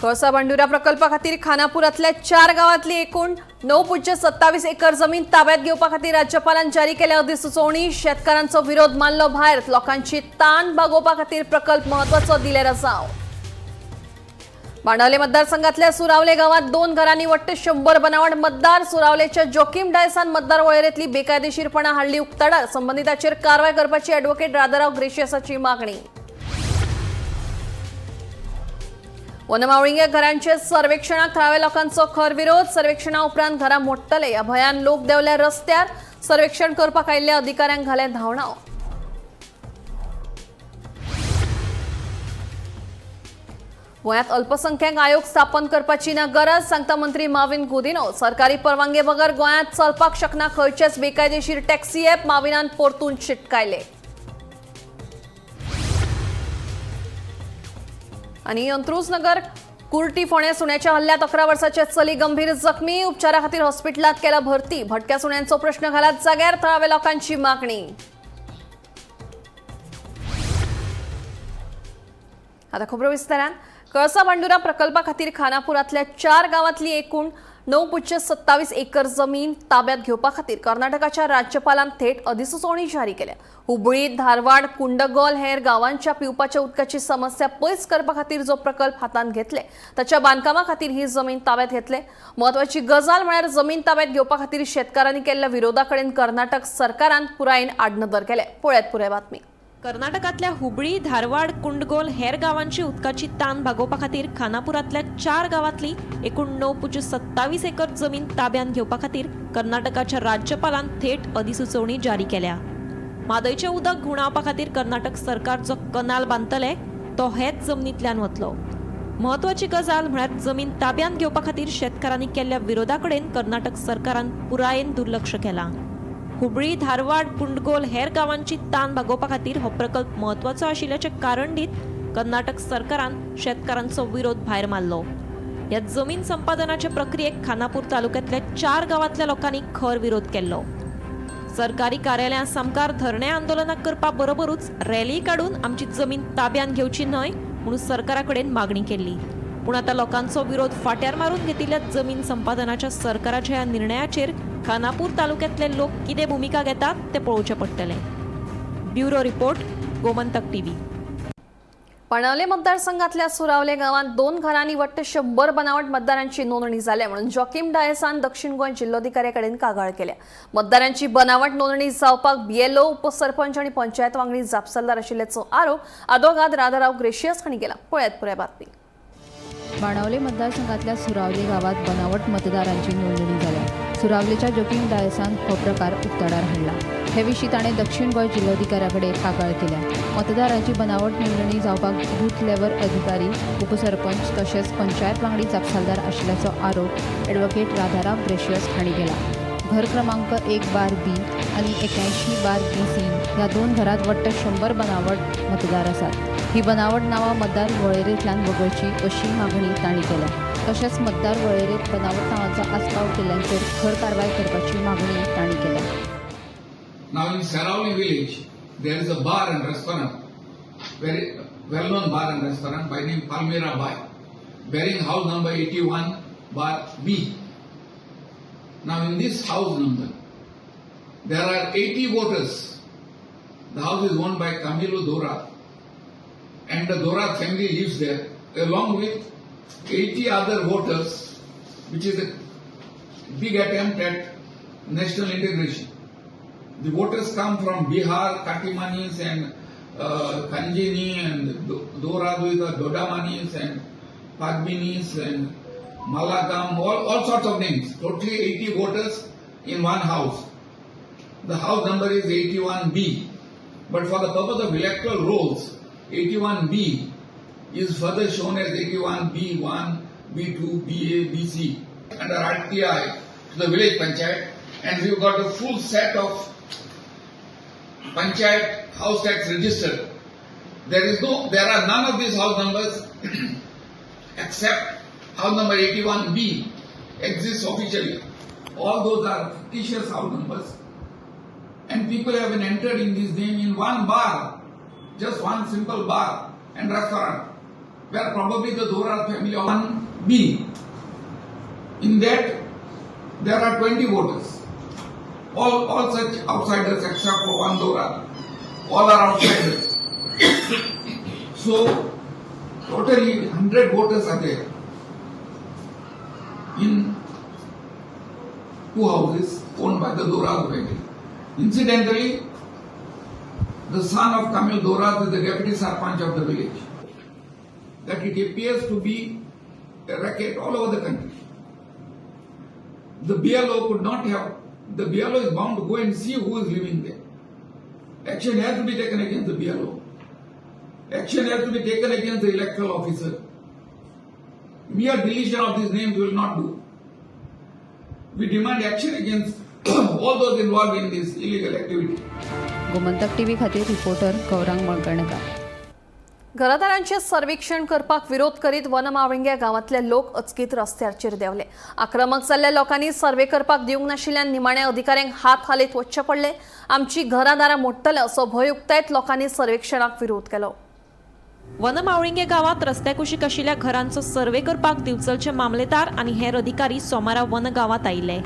कळसा भांडुरा प्रकल्पा खातीर खानापूरांतल्या 4 गांवांतली एकूण 9.27 एकर जमीन ताब्यात घेवपा खातीर राज्यपालान जारी केल्या अधिसुचोवणी। शेतकारांचो विरोध मानलो भायर, लोकांची ताण भागोवपा खातीर प्रकल्प महत्वाचो दिले रजाव। बाणावले मतदारसंघातल्या सुरावले गावात 2 घरांनी वट्ट 100 बनावट मतदार। सुरावलेच्या जोकीम डायसान मतदार वळेरेंतली बेकायदेशीरपणा हाडली उक्ताडार। संबंधिताचेर कारवाय करपाची ॲडव्होकेट राधाराव ग्रेशियसाची मागणी। वनमावळिंगे घरांचे सर्वेक्षणाक थळाव्या लोकांचो खर विरोध। सर्वेक्षणा उपरांत घरां मोडटले ह्या भंयान लोक देंवल्या रस्त्यार। सर्वेक्षण करपाक आयिल्ल्या अधिकाऱ्यांक घाले धांवणाव। गोंयांत अल्पसंख्याक आयोग स्थापन करपाची ना गरज, सांगता मंत्री माविन गुदिनो। सरकारी परवानगे बगर गोंयांत चलपाक शकना खंयचेच बेकायदेशीर टॅक्सी ॲप, माविनान परतून शिटकायले। आनी अंत्रुजनगर कुर्टी फोंडें सुण्याच्या हल्ल्यात 11 वर्साचे चली गंभीर जखमी, उपचारा खातीर हॉस्पिटलांत केला भरती। भटक्या सुण्यांचो प्रश्न घालात जाग्यार, थळाव्या लोकांची मागणी। आता खबरो विस्तारान। कळसा भांडुरा प्रकल्पा खातीर खानापूरांतल्या 4 गांवांतली एकूण 9.27 एकर जमीन ताब्यात घेवपा खातीर कर्नाटकाच्या राज्यपालान थेट अधिसुचोवणी जारी केल्या। हुबळी, धारवाड, कुंडगोल हेर गांवांच्या पिवपाच्या उदकाची समस्या पयस करपा खातीर जो प्रकल्प हातांत घेतले ताच्या बांदकामा खातीर ही जमीन ताब्यात घेतले। म्हत्वाची गजाल म्हळ्यार जमीन ताब्यात घेवपा खातीर शेतकारांनी केल्ल्या विरोधा कडेन कर्नाटक सरकारान पुरायेन आडनदर केले। पळयात पुराय बातमी। कर्नाटकातल्या हुबळी, धारवाड, कुंडगोल हेर गावांची उदकाची ताण भागोवपा खातीर खानापूरांतल्या 4 गावांतली एकूण 9.27 एकर जमीन ताब्यांत घेवपा खातीर कर्नाटकाच्या राज्यपालान थेट अधिसुचोवणी जारी केल्या। म्हादयचें उदक घुंवडावपा खातीर कर्नाटक सरकार जो कनाल बांदतले तो हेच जमनींतल्यान वतलो। म्हत्वाची गजाल म्हळ्यार जमीन ताब्यांत घेवपा खातीर शेतकारांनी केल्ल्या विरोधा कडेन कर्नाटक सरकारान पुरायेन दुर्लक्ष केलां। हुबळी, धारवाड, कुंडगोल हेर गावांची ताण भागोवपा खातीर हो प्रकल्प म्हत्वाचो आशिल्ल्याचें कारण दीत कर्नाटक सरकारान शेतकारांचो विरोध भायर मारलो। ह्या जमीन संपादनाचे प्रक्रियेक खानापूर तालुक्यांतल्या 4 गांवांतल्या लोकांनी खर विरोध केल्लो। सरकारी कार्यालयां सामकार धरणे आंदोलनां करपा बरोबरूच रॅली काडून आमची जमीन ताब्यांत घेवची न्हय म्हणून सरकारा कडेन मागणी केल्ली। पूण आतां लोकांचो विरोध फाट्यार मारून घेतिल्ल्या जमीन संपादनाच्या सरकाराच्या ह्या निर्णयाचेर खानापूर तालुक्यांतले लोक कितें भुमिका घेतात ते पळोवचें पडटलें। Bureau report, Gomantak TV. Benaulim मतदारसंघातल्या सुरावले गावात 2 घरांनी वट्ट 100 बनावट मतदारांची नोंदणी जाल्या म्हणून जॉकीम डायसान दक्षिण गोंय जिल्लोधिकाऱ्याकडेन कागाळ केल्या। मतदारांची बनावट नोंदणी जावपाक बीएलओ, उपसरपंच आणि पंचायत वांगडी जापसालदार आशिल्ल्याचो आरोप आदोगाद राधाराव ग्रेशियस हांणी केला। पळयात पुराय बातमी। बाणावले मतदारसंघातल्या सुरावले गावात बनावट मतदारांची नोंदणी जाल्या। सुरावलेच्या जोकीम डायसान हो प्रकार उक्ताडार हाडला। हे विशीं ताणें दक्षिण गोंय जिल्लोधिकाऱ्या कडेन कागाळ केल्या। मतदारांची बनावट नोंदणी जावपाक बूथ लेव्हल अधिकारी, उपसरपंच तशेंच पंचायत वांगडी जापसालदार आशिल्ल्याचो आरोप ॲडव्होकेट राधाराम ग्रेशियस हांणी केला। घर क्रमांक 1/B आनी 81/BC ह्या 2 घरांत वट्ट 100 बनावट मतदार आसात। ही बनावट नांवां मतदार वळेरेंतल्यान वगळची अशी मागणी तांणी केल्या। तशेंच मतदार वळेरेंत बनावट नांवांचो आस्पाव केल्ल्यांचेर खर कारवाय करपाची मागणी तांणी केल्या। Now in Seraulim village, there is a bar and restaurant, very well-known bar and restaurant by name Palmyra Bar, bearing house number 81/B. Now in this house number, there are 80 voters. The house is owned by Camilo Dora, and the Dora family lives there along with 80 other voters, which is a big attempt at national integration. The voters come from Bihar, Katimanis and Kanjini and Dora Duita, Dodamanis and Padminis and Malagam, all sorts of names. Totally 80 voters in one house. The house number is 81B. But for the purpose of electoral rolls, 81B is further shown as 81B1, B2, BA, BC. Under RTI to the village panchayat, and we've got a full set of panchayat house tax register. There are none of these house numbers except house number 81B exists officially. All those are fictitious house numbers, and people have been entered in this name in one bar, just one simple bar and restaurant, where probably the Dorar family of 1B. In that, there are 20 voters. All such outsiders except for one Dorar. All are outsiders. So, totally 100 voters are there in two houses owned by the Dorar family. Incidentally, the son of Kamil Dorat is the deputy sarpanch of the village. That it appears to be a racket all over the country. The BLO could not have, the BLO is bound to go and see who is living there. Action has to be taken against the BLO. Action has to be taken against the electoral officer. Mere deletion of these names will not do. We demand action against all those involved in this illegal activity. Gomantak TV खातीर reporter Gaurang मळकर्णकार. घरादारांचे सर्वेक्षण करपाक विरोध करीत वनमावळिंग्या गांवांतले लोक अचकीत रस्त्याचेर देंवले. आक्रमक जाल्ल्या लोकांनी सर्वे करपाक दिवंक नाशिल्ल्यान निमाण्या अधिकाऱ्यांक हात हालयत वचचे पडले. आमची घरादारां मोडटले असो भंय उक्तायत लोकांनी सर्वेक्षणाक विरोध केलो. वनमावळिंगे गांवांत रस्त्या कुशीक आशिल्ल्या घरांचो सर्वे करपाक दिवचलचे मामलेदार आनी हेर अधिकारी सोमारा वन गांवांत आयिल्ले.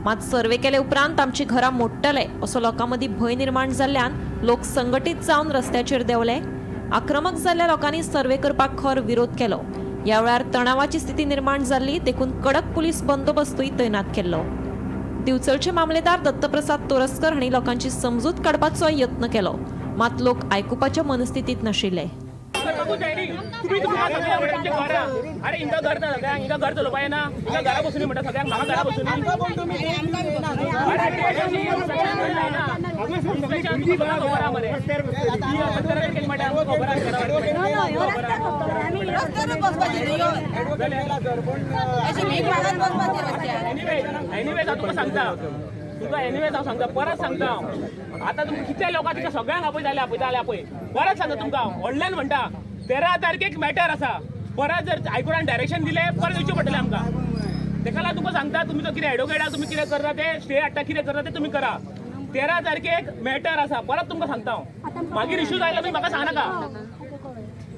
मात सर्वे केले उपरांत आमची घरां मोडटले असो लोकां मदीं भंय निर्माण जाल्ल्यान लोक संघटीत जावन रस्त्याचेर देंवले. आक्रमक जाल्ल्या लोकांनी सर्वे करपाक खर विरोध केलो. ह्या वेळार तणावाची स्थिती निर्माण जाल्ली, देखून कडक पुलीस बंदोबस्तूय तैनात केल्लो. दिवचलचे मामलेदार दत्तप्रसाद तोरस्कर हांणी लोकांची समजूत काडपाचो यत्न केलो, मात लोक आयकुपाच्या मनस्थितींत नाशिल्ले. तुम्ही तुमकां सगळ्यांक म्हणटा तुमच्या घरा. अरे हिंगा घर ना सगळ्यांक, हिंगा घर चलोवपा येना, हिंगा घरा बसून म्हणटा सगळ्यांक, म्हाका घरा बसून. एनिवेज हांव तुका सांगता, तुका एनिवेज हांव सांगता, परत सांगता. आतां तुमकां कितल्या लोकांक तुका सगळ्यांक आपयताले आपयताले आपय, परत सांगता तुमकां व्हडल्यान म्हणटा, 13 तारखेक मॅटर आसा. परत जर हायकोर्टान डायरेक्शन दिलें परत येवचें पडटलें आमकां. तेका लागून तुमकां सांगता, तुमी तो कितें एडवोकेट आहा, तुमी कितें करता ते स्टे हाडटा, कितें करता ते तुमी करा. 13 तारखेक मॅटर आसा, परत तुमकां सांगता हांव. मागीर इश्यू जायला तुमी म्हाका सांगनाका.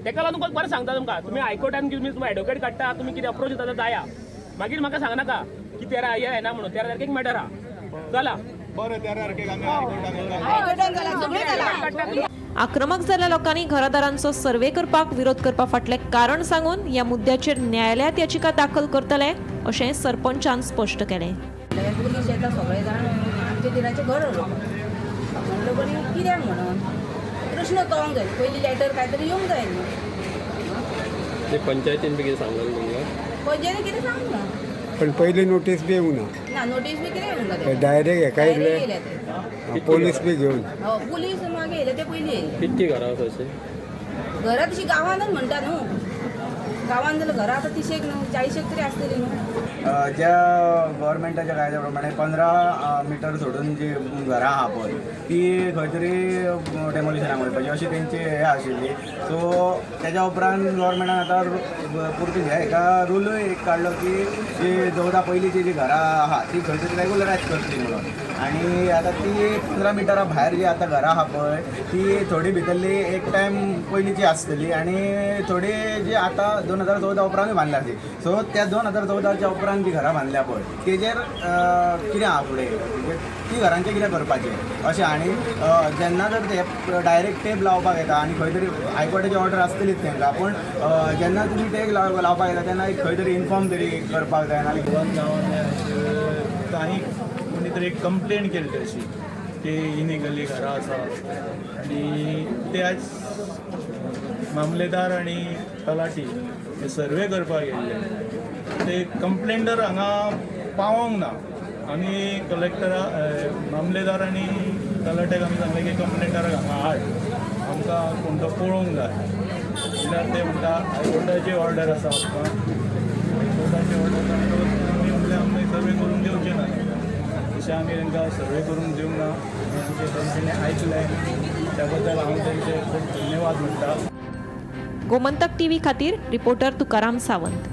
तेका लागून तुमकां परत सांगता तुमकां, तुमी हायकोर्टान तुमी एडवोकेट काडटा, तुमी कितें अप्रोच दिता जाया, मागीर म्हाका सांगनाका की 13 हे येना म्हणून. 13 तारखेक मॅटर आहा. चला. आक्रमक जाल्ल्या लोकांनी घरादारांचो सर्वे करपाक विरोध करपा फाटलें कारण सांगून ह्या मुद्द्याचेर न्यायालयांत याचिका दाखल करतले अशें सरपंचान स्पश्ट केलें. पुलीस येता सगळे जाण आमच्या दिराचें घर म्हणलो कोणी कित्याक म्हणून प्रश्न कळोंक जाय, पयली लेटर काय तरी येवंक जाय न्हू. ते पंचायतीन बी कितें सांगलें तुमकां? पंचायतीन कितें सांगूंक ना. पण पयली नोटीस बी येवंक ना. ना, नोटीस बी कितें येवंक ना. डायरेक्ट हेका डायरेक्ट येयले येयले ते. पोलीस बी घेवन. हो, पुलीस मागीर येयले ते पयली येयले. कितकी घरां आसा अशीं? घरां तशी गांवानच म्हणटा न्हू, गांवान जाल्यार घरां आतां 30 न्हू 40 तरी आसतली न्हू. ज्या गव्हर्मेंटाच्या कायद्या प्रमाणे 15 मिटर सोडून जी घरां आहा पळय ती खंय तरी डेमोलिशनाक वयपाची अशी तेंची हें आशिल्ली. सो तेज्या उपरांत गव्हर्मेंटान आतां पुरती हे हेका रुलूय एक काडलो की जी 14 पयलींची जी घरां आहा ती खंय तरी रेगुलरायज करची म्हणून. आनी आतां ती 15 मिटरा भायर जी आतां घरां आहा पळय ती थोडी भितरली एक टायम पयलींची आसतली आनी थोडी जी आतां 2014 उपरांतूय बांदल्या ती. सो त्या 2014च्या उपरांत जी घरां बांदल्या पळय तेजेर कितें आहा फुडें ती घरांचें कितें करपाचें अशें. आनी जेन्ना जर ते डायरेक्ट टेप लावपाक येता आनी खंय तरी हायकोर्टाची ऑर्डर आसतलीच तांकां, पूण जेन्ना तुमी टेप लावपाक येता तेन्ना एक खंय तरी इन्फॉर्म तरी करपाक जाय. नाल्यार गांवांत काही कोणी तरी एक कंप्लेन केली अशी की इलिगली घरां आसा आनी ते आज मामलेदार आनी तलाठी हे सर्वे करपाक येयल्ले. ते कंप्लेंटर हांगा पावोंक ना आनी कलेक्टरा मामलेदार आनी तलाट्याक आमी सांगलें की कंप्लेंटराक हांगा हाड, आमकां कोण तो पळोवंक जाय. म्हणल्यार ते म्हणटा हायकोर्टाची ऑर्डर आसा आमकां, हायकोर्टाची ऑर्डर आमी म्हणलें आमी सर्वे करून दिवचे ना. तशें आमी तांकां सर्वे करून दिवंक ना. आमचें तांच्यांनी आयकलें, त्या बद्दल हांव तांचे खूब धन्यवाद म्हणटा. गोमंतक टीव्ही खातीर रिपोर्टर तुकाराम सावंत.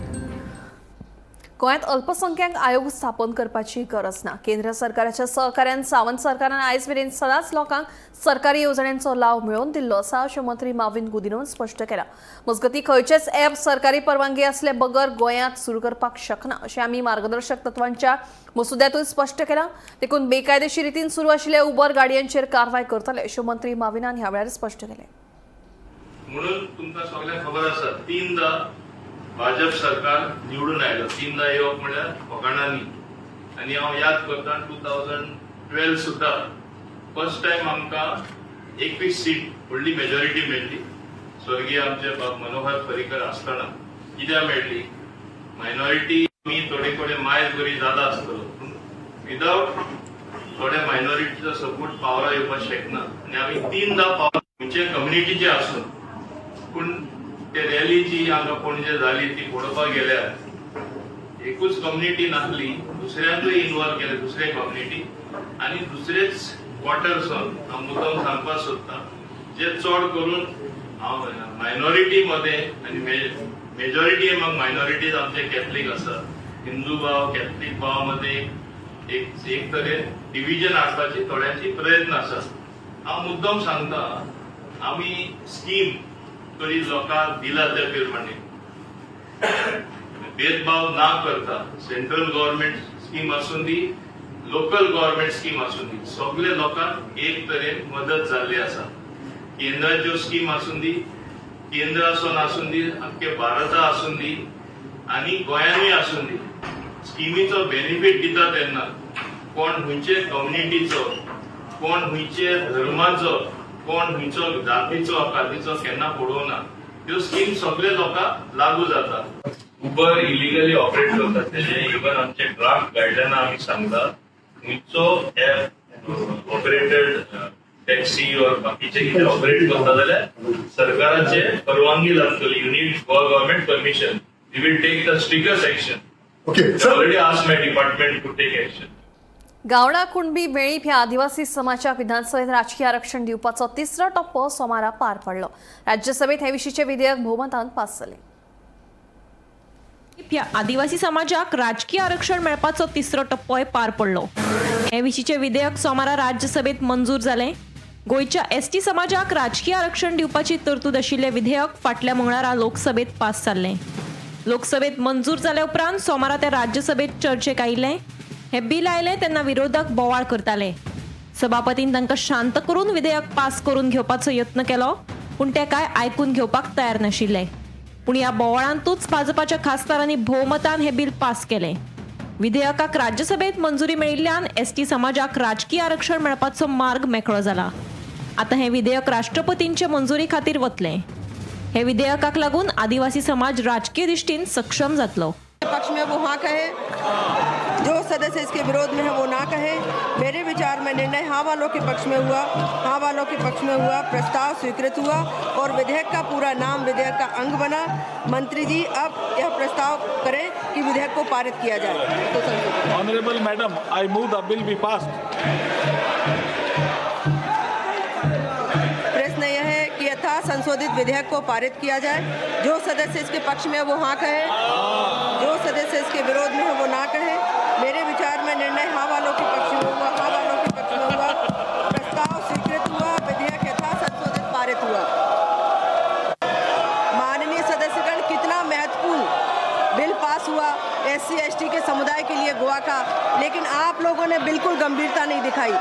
गोंयांत अल्पसंख्याक आयोग स्थापन करपाची गरज ना. केंद्र सरकाराच्या सहकार्यान सावंत सरकारान आयज मेरेन सदांच लोकांक सरकारी येवजण्यांचो लाव मेळोवन दिल्लो आसा अशें मंत्री माविन गुदिन्होन स्पश्ट केलां. मजगतीं, खंयचेच ॲप सरकारी परवानगी आसले बगर गोंयांत सुरू करपाक शकना अशें आमी मार्गदर्शक तत्वांच्या मसुद्यांतूय स्पश्ट केलां. देखून बेकायदेशीर रितीन सुरू आशिल्ल्या उबर गाडयांचेर कारवाय करतले अशें मंत्री माविनान ह्या वेळार स्पश्ट केलें. म्हणून तुमकां सगळ्यांक खबर आसा, तीनदा भाजप सरकार निवडून आयलो. तीनदा येवप म्हळ्यार फकाणां न्ही. आनी हांव याद करता, 2012 सुद्दां फर्स्ट टायम आमकां 21 सीट, व्हडली मेजॉरिटी मेळ्ळी स्वर्गीय आमचे बाब मनोहर पर्रीकर आसतना. कित्याक मेळ्ळी? मायनॉरिटी आमी थोडे कडेन मायज बरी जाता आसतलो, पूण विदावट थोड्या मायनॉरिटीचो सपोर्ट पावरा येवपाक शकना. आनी आमी तीनदा पावर खंयचे कम्युनिटीचे आसून, पूण ते रॅली जी हांगा पणजे जाली ती पळोवपाक गेल्यार एकूच कम्युनिटी नासली, दुसऱ्यांकूय इन्वॉल्व केले, दुसरे कम्युनिटी आनी दुसरेच क्वॉर्टर्सान. हांव मुद्दम सांगपाक सोदता, जे चड करून हांव मायनॉरिटी मध्ये आनी मेजॉरिटी अमंग मायनॉरिटीज आमचे कॅथलीक आसा. हिंदू भाव, कॅथलीक भाव मध्ये एक एक तरेन डिविजन हाडपाची थोड्यांची प्रयत्न आसा. हांव मुद्दम सांगता, आमी स्कीम तरी लोकांक दिला त्या प्रमाणे भेदभाव ना करता, सेंट्रल गव्हर्नमेंट स्कीम आसूं दी, लोकल गव्हर्नमेंट स्कीम आसूं दी, सगळे लोकांक एक तरेन मदत जाल्ली आसा. केंद्राच्यो स्कीम आसूं दी, केंद्रासून आसूं दी, आख्खे भारता आसूं दी आनी गोंयानूय आसूं दी, स्किमीचो बेनिफीट दिता तेन्ना कोण खंयचे कम्युनिटीचो, कोण खंयचे धर्माचो, कोण खंयचो जातीचो, कातीचो केन्ना पळोवना. ह्यो स्कीम सगळे लोकांक लागू जाता. उबर इलिगली ऑपरेट करतात तेजे इवन आमचे ड्राफ्ट गायडलायना आमी सांगता, खंयचो ऍप ऑपरेटेड टॅक्सी ऑर बाकीचे कितें ऑपरेट करता जाल्यार सरकाराचे परवानगी लागतली. You need Goa government permission. We will take the strictest action. Already asked my department to take action. Gawda, Kunbi, Velip ह्या आदिवासी समाजाक विधानसभेत राजकीय आरक्षण दिवपाचो तिसरो टप्पो सोमारा पार पडलो. राज्यसभेत हे विशींचे विधेयक भोवमतान पास जालें. ह्या आदिवासी समाजाक राजकीय आरक्षण मेळपाचो तिसरो टप्पोय पार पडलो. हे विशींचे विधेयक सोमारा राज्यसभेत मंजूर जालें. गोंयच्या एसटी समाजाक राजकीय आरक्षण दिवपाची तरतूद आशिल्लें विधेयक फाटल्या मंगळारा लोकसभेत पास जाल्लें. लोकसभेत मंजूर जाल्या उपरांत सोमारा ते राज्यसभेत चर्चेक आयिल्लें. हें बील आयलें तेन्ना विरोधक बोवाळ करताले. सभापतीन तांकां शांत करून विधेयक पास करून घेवपाचो यत्न केलो, पूण ते कांय आयकून घेवपाक तयार नाशिल्ले. पूण ह्या बोवाळांतूच भाजपाच्या खासदारांनी भोवमतान हें बील पास केलें. विधेयकाक राज्यसभेत मंजुरी मेळिल्ल्यान एसटी समाजाक राजकीय आरक्षण मेळपाचो मार्ग मेकळो जाला. आतां हें विधेयक राष्ट्रपतींचे मंजुरी खातीर वतलें. हे विधेयकाक लागून आदिवासी समाज राजकीय दृश्टीन सक्षम जातलो. पक्ष में वो हाँ कहे, जो सदस्य इसके विरोध में है वो ना कहे. मेरे विचार में निर्णय हाँ वालों के पक्ष में हुआ, हाँ वालों के पक्ष में हुआ. प्रस्ताव स्वीकृत हुआ और विधेयक का पूरा नाम विधेयक का अंग बना. मंत्री जी अब यह प्रस्ताव करें कि विधेयक को पारित किया जाए तो संशोधित. Honorable Madam, I move the bill be passed. प्रश्न यह है कि यथा संशोधित विधेयक को पारित किया जाए. जो सदस्य इसके पक्ष में है वो हाँ कहे, जो सदस्य इसके विरोध में है वो ना कहे. मेरे विचार में निर्णय हाँ वालों के पक्ष में हुआ, हाँ वालों के पक्ष में हुआ. प्रस्ताव स्वीकृत हुआ, विधेयक यथा संशोधित पारित हुआ. माननीय सदस्यगण, कितना महत्वपूर्ण बिल पास हुआ एससी एसटी के समुदाय के लिए गोवा का, लेकिन आप लोगों ने बिल्कुल गंभीरता नहीं दिखाई.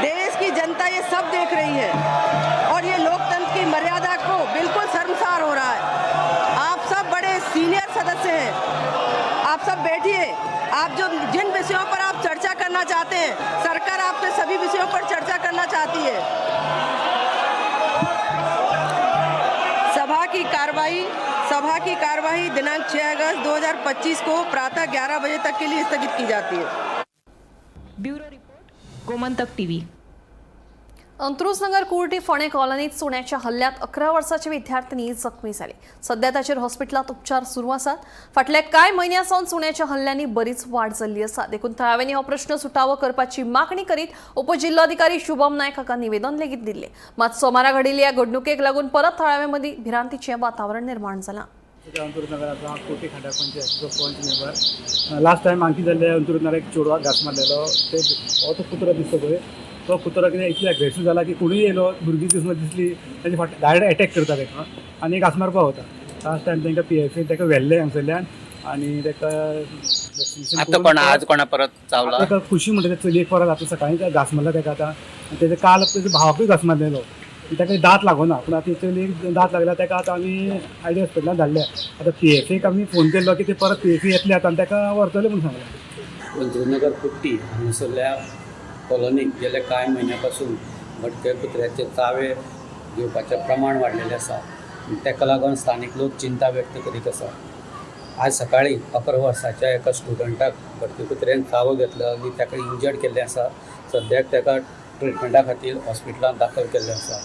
देश की जनता ये सब देख रही है और ये लोकतंत्र की मर्यादा को बिल्कुल शर्मसार हो रहा है. आप सब बड़े सीनियर सदस्य हैं, आप सब बैठिए. आप जो जिन विषयों पर आप चर्चा करना चाहते हैं, सरकार आपसे सभी विषयों पर चर्चा करना चाहती है. सभा की कार्यवाही दिनांक 6 अगस्त 2025 को प्रातः 11 बजे तक के लिए स्थगित की जाती है. Bureau report, Gomantak TV. Antrujnagar Kurti फोंडें कॉलनीत सुण्याच्या हल्ल्यात 11 वर्साची विद्यार्थिनी जखमी जाली. सध्या ताचेर हॉस्पिटलांत उपचार सुरू आसात. फाटल्या कांय म्हयन्यां सावन सुण्याच्या हल्ल्यांनी बरीच वाड जाल्ली आसा. देखून थळाव्यांनी हो प्रश्न सुटावो करपाची मागणी करीत उपजिल्लोधिकारी शुभम नायक हांकां निवेदन लेगीत दिल्लें. मात सोमारा घडिल्ल्या ह्या घडणुकेक लागून परत थळाव्यां मदीं भिरांतीचें वातावरण निर्माण जालां. अंतरुजनगराचो कोटी खांड्या पंचायतीचो पंच मेंबर. लास्ट टायम हांगा कितें जाल्लें, अंतरुजनगर एक चेडवाक घांस मारलेलो. ते हो तो कुत्रो दिसता पळय, तो कुत्रो कितें इतलो एग्रेसीव जाला की कोणूय येयलो, भुरगीं दिसना दिसली ताजे फाट डायरेक्ट एटॅक करता ताका आनी घांस मारपाक वता. लास्ट टायम तांकां पीएफएन ताका व्हेल्लें हांगसरल्यान आनी ताका वॅक्सिनेशन. आतां कोणा आज कोणा परत चावला? ताका खुशी म्हणटा त्या चलयेक परत आतां सकाळीं घांस मारला ताका. आतां आनी तेजे काल तेजे भावाकूय घांस मारलेलो, ताका दांत लागना, पूण आतां चलयेक दांत लागला. ताका आतां आमी आयडी हॉस्पिटलान धाडल्या. आतां पीएफएक आमी फोन केल्लो की ते परत पीएफए येतले आतां आनी ताका व्हरतले म्हूण सांगलें. अंत्रुजनगर कुट्टी हांगासरल्या कॉलनीत गेल्या कांय म्हयन्या पासून भटक्या कुत्र्याचे चावे घेवपाचें प्रमाण वाडलेलें आसा. ताका लागून स्थानीक लोक चिंता व्यक्त करीत आसा. आज सकाळीं 11 वर्साच्या एका स्टुडंटाक भटके कुत्र्यान चावो घेतलो आनी ताका इंजर्ड केल्लें आसा. सद्याक ताका ट्रिटमेंटा खातीर हॉस्पिटलांत दाखल केल्लें आसा.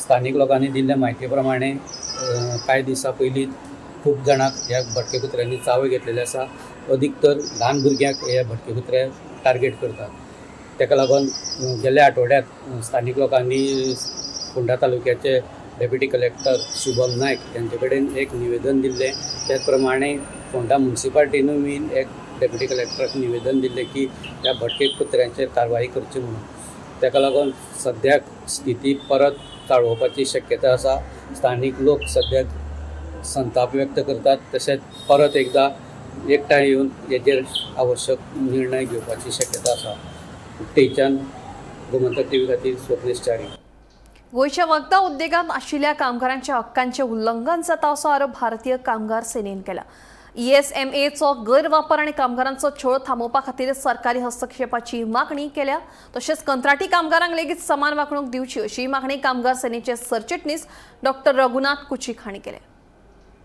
स्थानीक लोकांनी दिल्ले म्हायती प्रमाणे कांय दिसां पयलीं खूब जाणांक ह्या भटके कुत्र्यांनी चावे घेतलेले आसा. अदीक तर ल्हान भुरग्यांक हे भटके कुत्रे टार्गेट करतात. ताका लागून गेल्या आठवड्यांत स्थानीक लोकांनी फोंडा तालुक्याचे डेप्युटी कलेक्टर शुभम नायक यांचे कडेन एक निवेदन दिल्लें. त्याच प्रमाणे फोंडा मुन्सिपाल्टीनूय बीन एक डेप्युटी कलेक्टराक निवेदन दिल्लें की ह्या भटके कुत्र्यांचेर कारवाई करची म्हणून. ताका लागून सद्याक स्थिती परत चाळोवपाची शक्यता आसा. स्थानीक लोक सद्याक संताप व्यक्त करतात, तशेंच परत एकदां एकठांय येवन हेजेर आवश्यक निर्णय घेवपाची शक्यता आसा. कुट्टेच्यान गोमंतक टीव्ही खातीर स्वप्नेश च्यारी. गोंयच्या वखदां उद्देगांत आशिल्ल्या कामगारांच्या हक्कांचें उल्लंघन जाता असो आरोप भारतीय कामगार सेनेन केला. ईएसएमएचो गैरवापर आनी कामगारांचो छळ थांबोवपा खातीर सरकारी हस्तक्षेपाची मागणी केल्या. तशेंच कंत्राटी कामगारांक लेगीत समान वागणूक दिवची अशी मागणी कामगार सेनेचे सरचिटणीस डॉक्टर रघुनाथ कुचीक हांणी केल्या.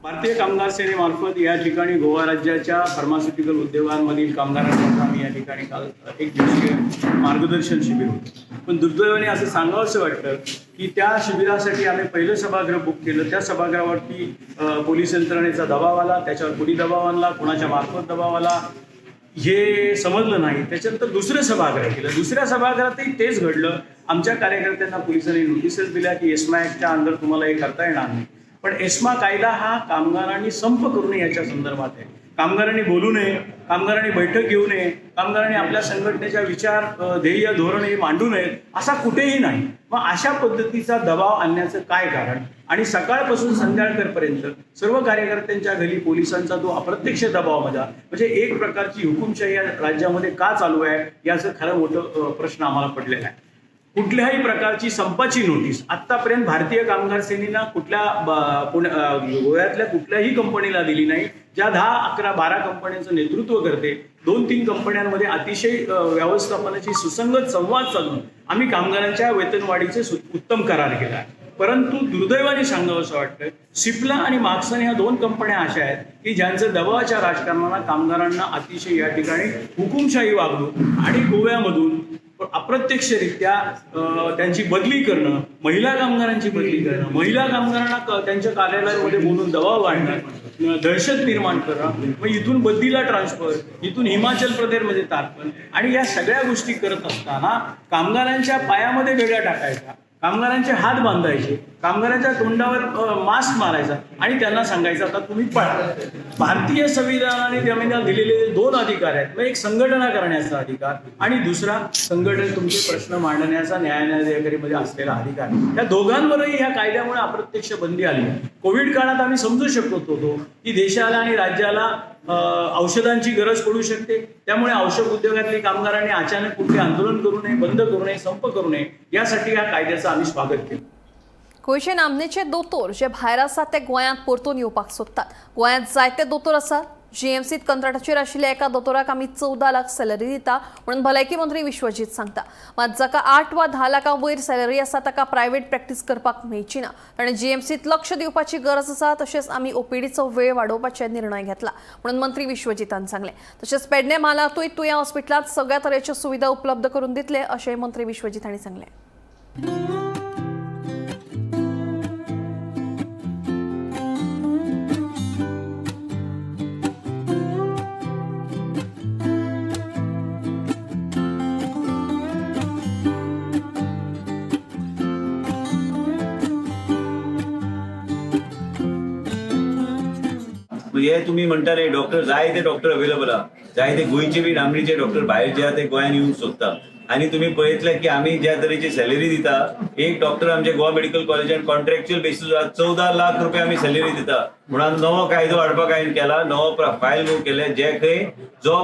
भारतीय कामगार सेनेमार्फत या ठिकाणी गोवा राज्याच्या फार्मास्युटिकल उद्योगांमधील कामगारांकरता आम्ही या ठिकाणी काल एक दिवसीय मार्गदर्शन शिबिर होतं. पण दुर्दैवाने असं सांगावंसं वाटतं की त्या शिबिरासाठी आम्ही पहिलं सभागृह बुक केलं. त्या सभागृहावरती पोलीस यंत्रणेचा दबाव आला. त्याच्यावर कुणी दबाव आणला, कुणाच्या मार्फत दबाव आला हे समजलं नाही. त्याच्यानंतर दुसरं सभागृह केलं. दुसऱ्या सभागृहातही तेच घडलं. आमच्या कार्यकर्त्यांना पोलिसांनी नोटिसेस दिल्या की एस्मा ॲक्टच्या अंदर तुम्हाला हे करता येणार नाही. पण एस्मा कायदा हा कामगारांनी संप करू नये याच्या संदर्भात आहे. कामगारांनी बोलू नये, कामगारांनी बैठक घेऊ नये, कामगारांनी आपल्या संघटनेच्या विचार, ध्येय, धोरण हे मांडू नयेत असा कुठेही नाही. मग अशा पद्धतीचा दबाव आणण्याचं काय कारण? आणि सकाळपासून संध्याकाळपर्यंत सर्व कार्यकर्त्यांच्या घरी पोलिसांचा तो अप्रत्यक्ष दबाव माझा म्हणजे एक प्रकारची हुकुमशाही या राज्यामध्ये का चालू आहे याचं खरं मोठं प्रश्न आम्हाला पडलेला आहे. कुठल्याही प्रकारची संपाची नोटीस आत्तापर्यंत भारतीय कामगार सेनेनं कुठल्या गोव्यातल्या कुठल्याही कंपनीला दिली नाही. ज्या 10, 11, 12 कंपन्यांचं नेतृत्व करते, 2-3 कंपन्यांमध्ये अतिशय व्यवस्थापनाची सुसंगत संवाद साधून आम्ही कामगारांच्या वेतनवाढीचे उत्तम करार केला आहे. परंतु दुर्दैवाने सांगावं असं वाटतं, सिप्ला आणि मार्क्सन ह्या 2 कंपन्या अशा आहेत की ज्यांचं दबावाच्या राजकारणाला कामगारांना अतिशय या ठिकाणी हुकुमशाही वागणूक आणि गोव्यामधून अप्रत्यक्षरित्या त्यांची बदली करणं, महिला कामगारांची बदली करणं, महिला कामगारांना त्यांच्या कार्यालयामध्ये बोलून दबाव वाढणं, दहशत निर्माण करणं, मग इथून बदलीला ट्रान्सफर, इथून हिमाचल प्रदेशमध्ये तारपण आणि या सगळ्या गोष्टी करत असताना कामगारांच्या पायामध्ये बेड्या टाकायच्या, कामगारांचे हात बांधायचे, कामगारांच्या तोंडावर मास्क मारायचा आणि त्यांना सांगायचं आता तुम्ही पळा. भारतीय संविधानाने त्यांना दिलेले 2 अधिकार आहेत, मग एक संघटना करण्याचा अधिकार आणि दुसरा संघटन तुमचे प्रश्न मांडण्याचा न्यायालयामध्ये असलेला अधिकार. त्या दोघांवरही ह्या कायद्यामुळे अप्रत्यक्ष बंदी आली. कोविड काळात आम्ही समजू शकत होतो की देशाला आणि राज्याला औषधांची गरज पडू शकते, त्यामुळे औषध उद्योगातली कामगारांनी अचानक कुठले आंदोलन करू नये, बंद करू नये, संप करू नये यासाठी या कायद्याचं आम्ही स्वागत केलं. गोंयचे नामनेचे दोतोर जे भायर आसात ते गोंयांत परतून येवपाक सोदतात. गोंयांत जायते दोतोर आसात. जीएमसीत कंत्राटाचेर आशिल्ल्या एका दोतोराक आमी 14 लाख सॅलरी दिता म्हणून भलायकी मंत्री विश्वजीत सांगता. मात जाका 8 वा 10 लाखां वयर सॅलरी आसा ताका प्रायव्हेट प्रॅक्टीस करपाक मेळची ना. ताणें जीएमसीत लक्ष दिवपाची गरज आसा. तशेंच आमी ओपीडीचो वेळ वाडोवपाचे निर्णय घेतला म्हणून मंत्री विश्वजीतान सांगलें. तशेंच पेडणे म्हालांतूय तुयां हॉस्पिटलांत सगळ्या तरेच्यो सुविधा उपलब्ध करून दितले अशें मंत्री विश्वजीत हांणी सांगलें. हे तुमी म्हणटा न्ही डॉक्टर, जायते डॉक्टर अवेलेबल आहा, जायते गोंयचे बी डांबरीचे डॉक्टर भायर जे आहा ते गोंयान येवंक सोदता. आनी तुमी पळयतले की आमी ज्या तरेची सॅलरी दिता, एक डॉक्टर आमच्या गोवा मेडिकल कॉलेजान कॉन्ट्रॅक्च्युअल बेसीस 14 लाख रुपया आमी सॅलरी दिता. म्हणून नवो कायदो हाडपाक हांवें केला, नवो फायल मूव केले, जे खंय जो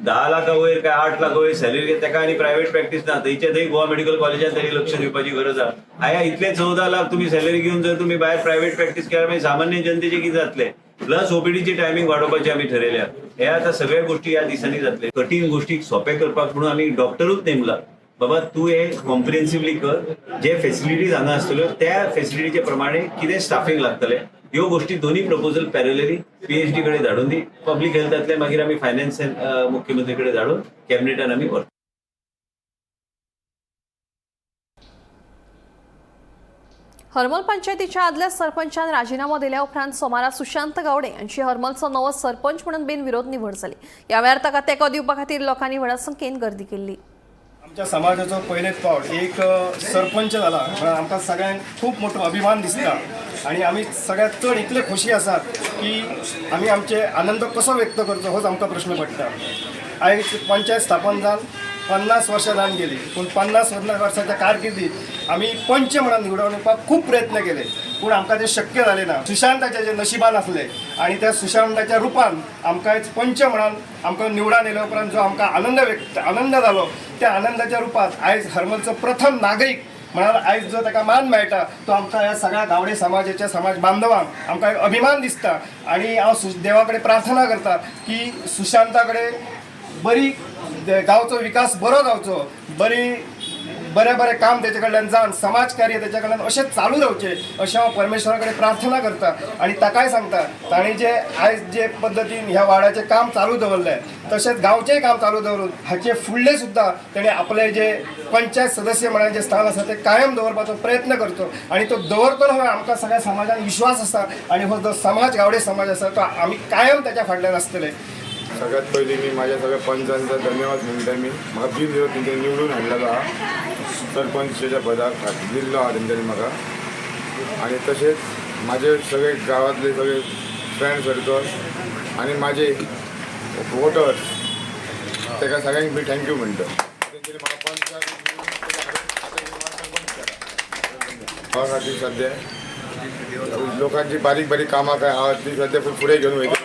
10 लाखा वयर काय 8 लाखा वयर सॅलरी ताका आनी प्रायव्हेट प्रॅक्टीस ना, थंयचे थंय गोवा मेडिकल कॉलेजान तरी लक्ष दिवपाची गरज आहा. आया इतले 14 लाख तुमी सॅलरी घेवन जर तुमी भायर प्रायव्हेट प्रॅक्टीस केल्यार मागीर सामान्य जनतेचे कितें जातलें? प्लस ओपीडीची टायमिंग वाडोवपाची आमी ठरयल्या. हे आतां सगळ्या गोष्टी ह्या दिसांनी जातले. कठीण गोष्टी सोंपे करपाक म्हणून आमी डॉक्टरूच नेमला, बाबा तूं हे कॉम्प्रिहेन्सिवली कर, जे फेसिलिटीज हांगा आसतल्यो त्या फेसिलिटीचे प्रमाणे कितें स्टाफींग लागतलें, ह्यो गोष्टी दोन्ही प्रपोजल पॅरलली पीएचडी कडेन धाडून दी. पब्लीक हेल्थांतले मागीर आमी फायनान्स मुख्यमंत्री कडेन धाडून कॅबिनेटान आमी व्हरता. हरमल पंचायतीच्या आदल्या सरपंचान राजीनामो दिल्या उपरांत सोमारा सुशांत गावडे यांची हरमलचो नवो सरपंच म्हणून बिनविरोध निवड जाली. ह्या वेळार ताका तेंको दिवपा खातीर लोकांनी व्हडा संख्येन गर्दी केल्ली. आमच्या समाजाचो पयलेच फावट एक सरपंच जाला म्हणून आमकां सगळ्यांक खूब मोठो अभिमान दिसता आनी आमी सगळ्यांत चड इतले खोशी आसात की आमी आमचे आनंद कसो व्यक्त करचो होच आमकां प्रश्न पडटा. आयज पंचायत स्थापन जावन 50 वर्सां जावन गेली, पूण 50 वर्साच्या कारकिर्दीत आमी पंच म्हणून निवडून येवपाक खूब प्रयत्न केले, पूण आमकां ते शक्य जालें ना. सुशांताचे जे नशिबान आसले आनी त्या सुशांताच्या रुपान आमकां आयज पंच म्हणून आमकां निवडून येयल्या उपरांत जो आमकां आनंद जालो त्या आनंदाच्या रुपात आयज हरमलचो प्रथम नागरीक म्हळ्यार आयज जो ताका मान मेळटा तो आमकां ह्या सगळ्या गावडे समाजाच्या समाज बांधवांक आमकां एक अभिमान दिसता. आनी हांव देवा कडेन प्रार्थना करता की सुशांता कडेन बरी गांवचो विकास बरो जावचो, बरी बरें बरें काम तेजे कडल्यान जावन समाज कार्य तेजे कडल्यान अशें चालू रावचें अशें हांव परमेश्वरा कडेन प्रार्थना करता. आनी ताकाय सांगता ताणें जे आयज जे पद्दतीन ह्या वाड्याचें काम चालू दवरलें तशेंच गांवचेंय काम चालू दवरून हाचे फुडलें सुद्दां तेणें आपलें जे पंचायत सदस्य म्हणून जे स्थान आसा तें कायम दवरपाचो प्रयत्न करचो आनी तो दवरतलो हो आमकां सगळ्या समाजान विश्वास आसा आनी हो जो समाज गावडे समाज आसा तो आमी कायम ताच्या फाटल्यान आसतले. सगळ्यात पयलीं मी माझ्या सगळ्या पंचांचा धन्यवाद म्हणटा. मी म्हाका बिनविरोध तेंच्यांनी निवडून हाडलेलो आहा, सरपंचच्या पदाक दिल्लो आहा तेंच्यांनी म्हाका. आनी तशेंच म्हाजे सगळे गांवांतले सगळे फ्रेंड सर्कल आनी म्हाजे वोटर्स ताका सगळ्यांक मी thank you म्हणटा. तेंच्यांनी म्हाका पंचाक गांवा खातीर सद्या लोकांची बारीक बारीक कामां काय आहा ती सद्या फुडें घेवन वयता.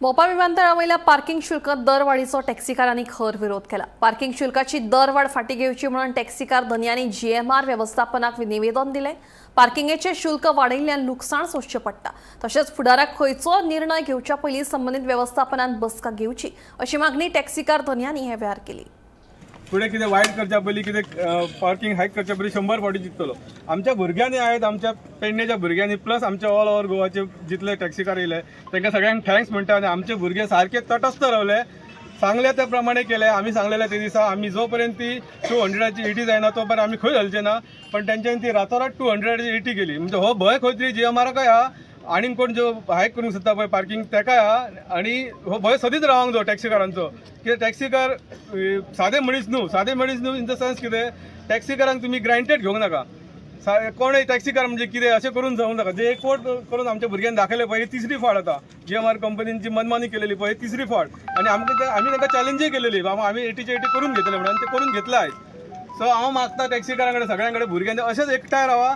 मोपा विमानतळावयल्या पार्किंग शुल्क दरवाढीचो टॅक्सीकारांनी खर विरोध केला. पार्किंग शुल्काची दरवाढ फाटी घेवची म्हणून टॅक्सीकार धनयांनी जीएमआर व्यवस्थापनाक निवेदन दिलें. पार्किंगेचे शुल्क वाडयिल्ल्यान लुकसाण सोंसचें पडटा, तशेंच फुडाराक खंयचो निर्णय घेवच्या पयलीं संबंदीत वेवस्थापनान बसका घेवची अशी मागणी टॅक्सीकार धनयांनी हे वेळार केली. फुडें कितें वायट करच्या पयलीं, कितें पार्किंग हायक करच्या पयलीं 100 फावटी चिंततलो. आमच्या भुरग्यांनी आयज, आमच्या पेडणेच्या भुरग्यांनी प्लस आमच्या ऑल ओवर गोवाचे जितले टॅक्सीकार येयले तांकां सगळ्यांक thanks म्हणटा. आनी आमचे भुरगे सारके तटस्थ रावले, सांगले त्या प्रमाणे केले. आमी सांगलेले ते दिसा आमी जो पर्यंत ती 200ची एटी जायना तो पर्यंत आमी खंय घालचे ना, पण तेंच्यांनी ती रातोरात 200ची एटी केली. म्हणजे हो भंय खंय तरी जीएमआराकय आहा आनी कोण जो हायक करूंक सोदता पळय पार्किंग तेकाय आहा. आनी हो भंय सदींच रावंक जायो टॅक्सीकारांचो, कित्याक टॅक्सीकार सादे मनीस न्हू, सादे मनीस न्हू इन the sense कितें टॅक्सीकारांक तुमी ग्रांटेड घेवंक नाका. कोणय टॅक्सीकार म्हणजे कितें अशें करून जावंक नाका. जे एक कोट करून आमच्या भुरग्यांनी दाखयलें पळय, ही तिसरी फावट आतां जीएमआर कंपनीन जी मनमानी केलेली पळय तिसरी फावट. आनी आमकां आमी तांकां चॅलेंजूय केलेली, बाबा आमी 80चे 80 करून घेतले म्हणून, ते करून घेतले आयज. सो हांव मागता टॅक्सीकारां कडेन सगळ्यां कडेन भुरग्यांनी अशेंच एकठांय रावा.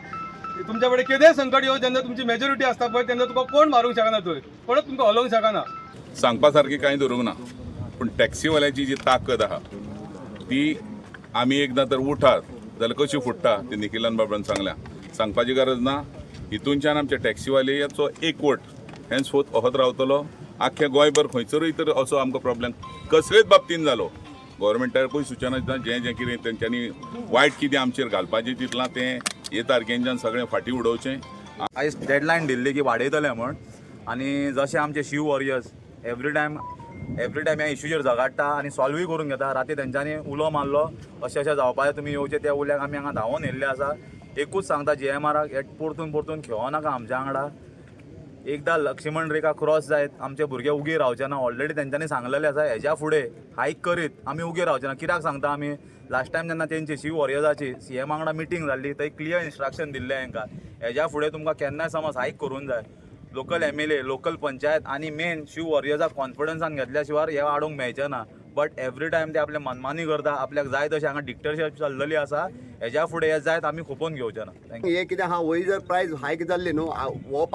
तुमच्या कडेन केदेंय संकट येवं, जेन्ना तुमची मेजॉरिटी आसता पळय तेन्ना तुका कोण मारूंक शकना, थंय कोणूच तुमकां हलोवंक शकना. सांगपा सारकी कांय धरूंक ना, पूण टॅक्सीवाल्याची जी ताकद आहा ती आमी एकदां तर उठात जाल्यार कशी फुट्टा ती निखिलान बाबान सांगल्या, सांगपाची गरज ना. हितूनच्यान आमच्या टॅक्सीवाल्याचो एकवट हेंच होत रावतलो. आख्ख्या गोंयभर खंयसरूय तर असो आमकां प्रॉब्लेम कसलेच बाबतीन जालो, गव्हर्मेंटाकूय सुचना दिता जें जें कितें तेंच्यांनी वायट कितें आमचेर घालपाचें चिंतलां तें हे तारखेच्यान सगळें फाटीं उडोवचें. आयज डेडलायन दिल्ली की वाडयतले म्हण, आनी जशें आमचे Shiv warriors every time ह्या इश्यूचेर झगाडटा आनी सॉल्वूय करून घेता. राती तेंच्यांनी उलो मारलो अशें अशें जावपाचें, तुमी येवचें, त्या उल्याक आमी हांगा धांवोन येयल्ले आसा. एकूच सांगता जीएमआराक, हे परतून परतून खेळो नाका आमच्या वांगडा. एकदां लक्ष्मण रेखा क्रॉस जायत आमचे भुरगे उगे रावचे ना. ऑलरेडी तेंच्यांनी सांगलेलें आसा, हेज्या फुडें हायक करीत आमी उगे रावचे ना. कित्याक सांगता आमी, लास्ट टायम जेन्ना तेंची शिव वॉरियर्साची सीएम वांगडा मिटींग जाल्ली थंय क्लियर इन्स्ट्रक्शन दिल्लें हांकां, हेज्या फुडें तुमकां केन्नाय समज हायक करूंक जाय, लोकल MLA, local panchayat आनी मेन शिव वॉरियर्साक कॉन्फिडन्सान घेतल्या शिवाय हे हाडूंक मेळचें ना. बट एवरी टायम ते आपले मनमानी करता, आपल्याक जाय तशें हांगा डिक्टरशीप चल्लेली आसा. हेज्या फुडें हे जायत आमी खोपोवन घेवचे ना. Thank you. हे कितें आहा, वयर जर प्रायस हायक जाल्ली न्हू, हो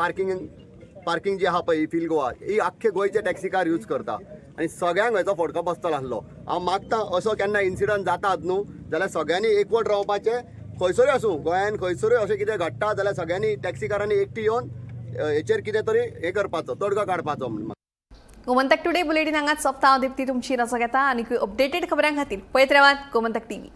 पार्किंग जी आहा पळय फील गोवा, ही आख्खे गोंयचे टॅक्सीकार यूज करता आनी सगळ्यांक हेचो फटको बसतलो आसलो. हांव मागता असो केन्ना इन्सिडंट जातात न्हू जाल्यार सगळ्यांनी एकवट रावपाचें, खंयसरूय आसूं गोंयान खंयसरूय अशें कितें घडटा जाल्यार सगळ्यांनी टॅक्सीकारांनी एकटी येवन हेचेर कितें तरी हें करपाचो, तोडगो काडपाचो म्हूण. गोमंतक टुडे बुलेटीन हांगाच सोंपता. हांव दीप्ती तुमची रजा घेता. आनीकूय अपडेटेड खबरां खातीर पळयत रावात गोमंतक टीव्ही.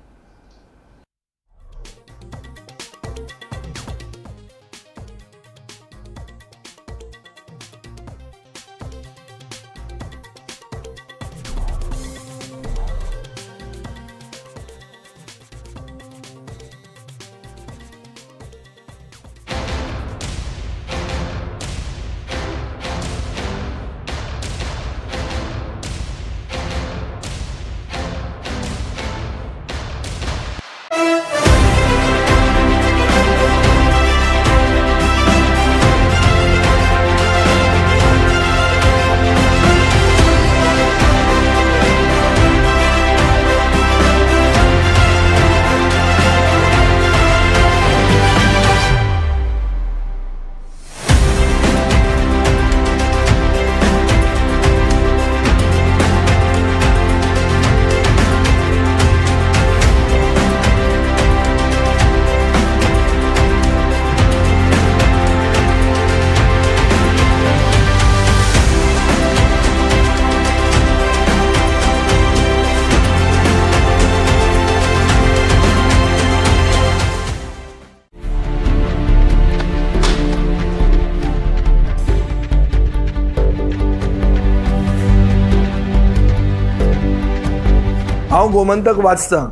हांव गोमंतक वाचतां.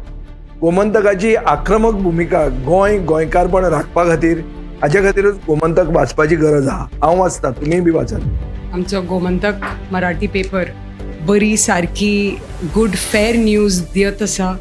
गोमंतकाची आक्रमक भुमिका गोंय गोंयकारपण राखपा खातीर, हाच्या खातीरूच गोमंतक वाचपाची गरज आहा. हांव वाचतां, तुमीय बी वाचात. आमचो गोमंतक मराठी पेपर बरी सारकी गुड फेर न्यूज दियत आसा.